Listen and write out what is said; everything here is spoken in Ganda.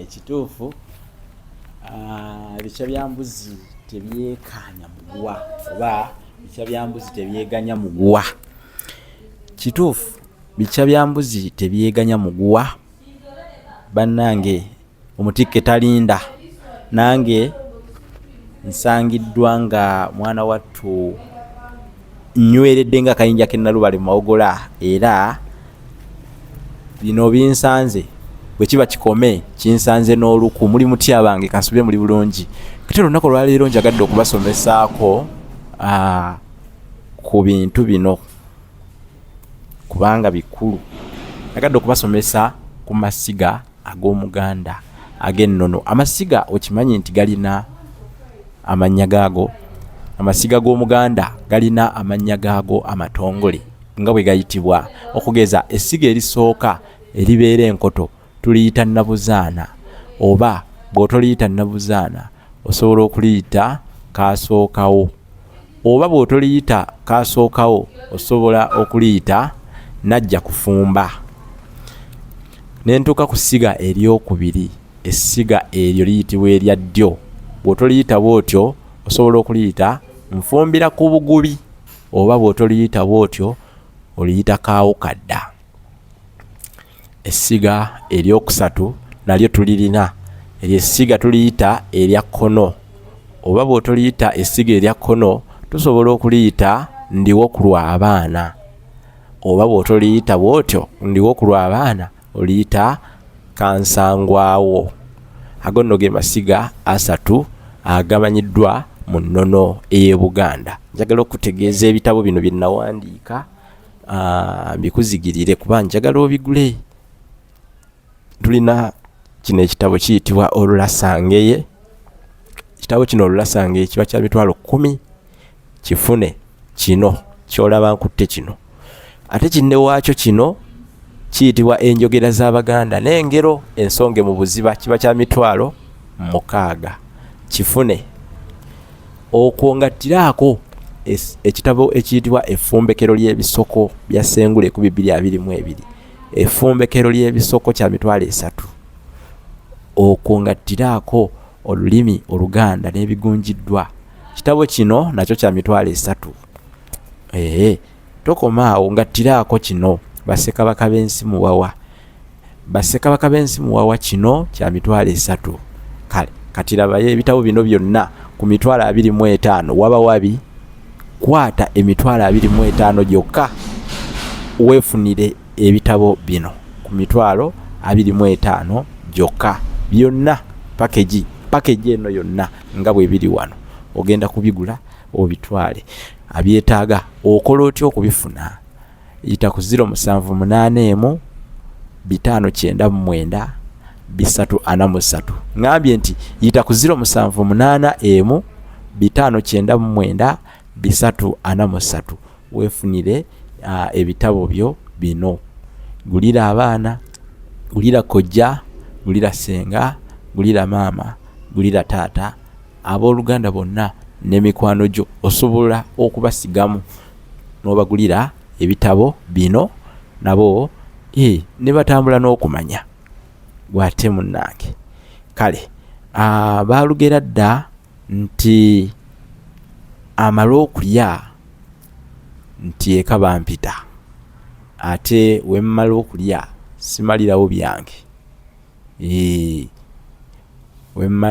Kituufu, bikya bya mbuzi tebyekaanya muguwa, oba bikya bya mbuzi tebyeganya muguwa. Kituufu, bikya bya mbuzi tebyeganya muguwa. Bannange, omutikke talinda. Nange nsangiddwa nga mwana wattu nnyweredde nga akayinja k'e Nalubale mu Mawogola, era bino binsanze bwe kiba kikome kinsanze n'oluku. Muli mutya bange? Kansubire muli bulungi. Kati olunaku olwaleero njagadde okubasomesaako ku bintu bino kubanga bikulu. Njagadde okubasomesa ku masiga ag'Omuganda ag'ennono. Amasiga okimanyi nti galina amannya gaago? Amasiga g'Omuganda galina amannya gaago amatongole nga bwe gayitibwa. Okugeza, essiga erisooka eribeera enkoto tuliyita Nabuzaana, oba bw'otoliyita Nabuzaana osobola okuliyita Kaasookawo, oba bw'otoliyita Kaasookawo osobola okuliyita Najja Kufumba. Ne ntuuka ku ssiga eryokubiri, essiga eryo liyitibwa erya ddyo. Bw'otoliyita bw'otyo osobola okuliyita Nfumbira ku bugubi, oba bw'otoliyita bw'otyo oliyita Kaawukadda. Essiga eryokusatu nalyo tulirina, eryo essiga tuliyita erya kkono, oba bw'otoliyita essiga erya kkono tusobola okuliyita Ndiwo ku lw'abaana, oba bw'otoliyita bw'otyo Ndiwo ku lw'abaana oliyita Kansangwawo. Ago nno ge masiga asatu agamanyiddwa mu nnono ey'e Buganda. Njagala okutegeeza ebitabo bino bye nawandiika mbikuzigirire kuba njagala obigule. Tulina kino ekitabo kiyitibwa Olulasangeye. Ekitabo kino Olulasangeye kiba kya 100,000. Kifune kino ky'olaba nkutte kino. Ate kinne waakyo kino kiyitibwa Enjogera z'Abaganda n'Engero Ensonge mu Buziba, kiba kya 60,000. Kifune. Okwo ngattiraako ekitabo ekiyitibwa Effumbekero ly'Ebisoko bya Ssengule ku 2022. Effumbekero ly'Ebisoko kya 30,000. Okwo ngattiraako Olulimi Oluganda n'Ebigunjiddwa. Kitabo kino nakyo kya 30,000. Ee, tokoma awo, ngattiraako kino Bassekabaka b'Ensi Muwawa. Bassekabaka b'Ensi Muwawa kino kya 30,000. Kale kati labayo ebitabo bino byonna ku 25,000, waba wabi. Kwata 25,000 gyokka weefunire ebitabo bino ku 25,000 gyokka byonna, package eno yonna nga bwe biri wano. Ogenda kubigula obitwale. Abyetaaga okola otya okubifuna? Yita ku 0781 599 343. Ŋŋambye nti yita ku 0781 599 343 weefunire ebitabo byo bino. Gulira abaana, gulira kojja, gulira ssenga, gulira maama, gulira taata, abooluganda bonna ne mikwano gyo osobola okubasigamu n'obagulira ebitabo bino nabo ne batambula n'okumanya. Gwate munnange. Kale baalugera dda nti amala okulya nti eka bampita, ate we mmala okulya simalirawo byange. We mmala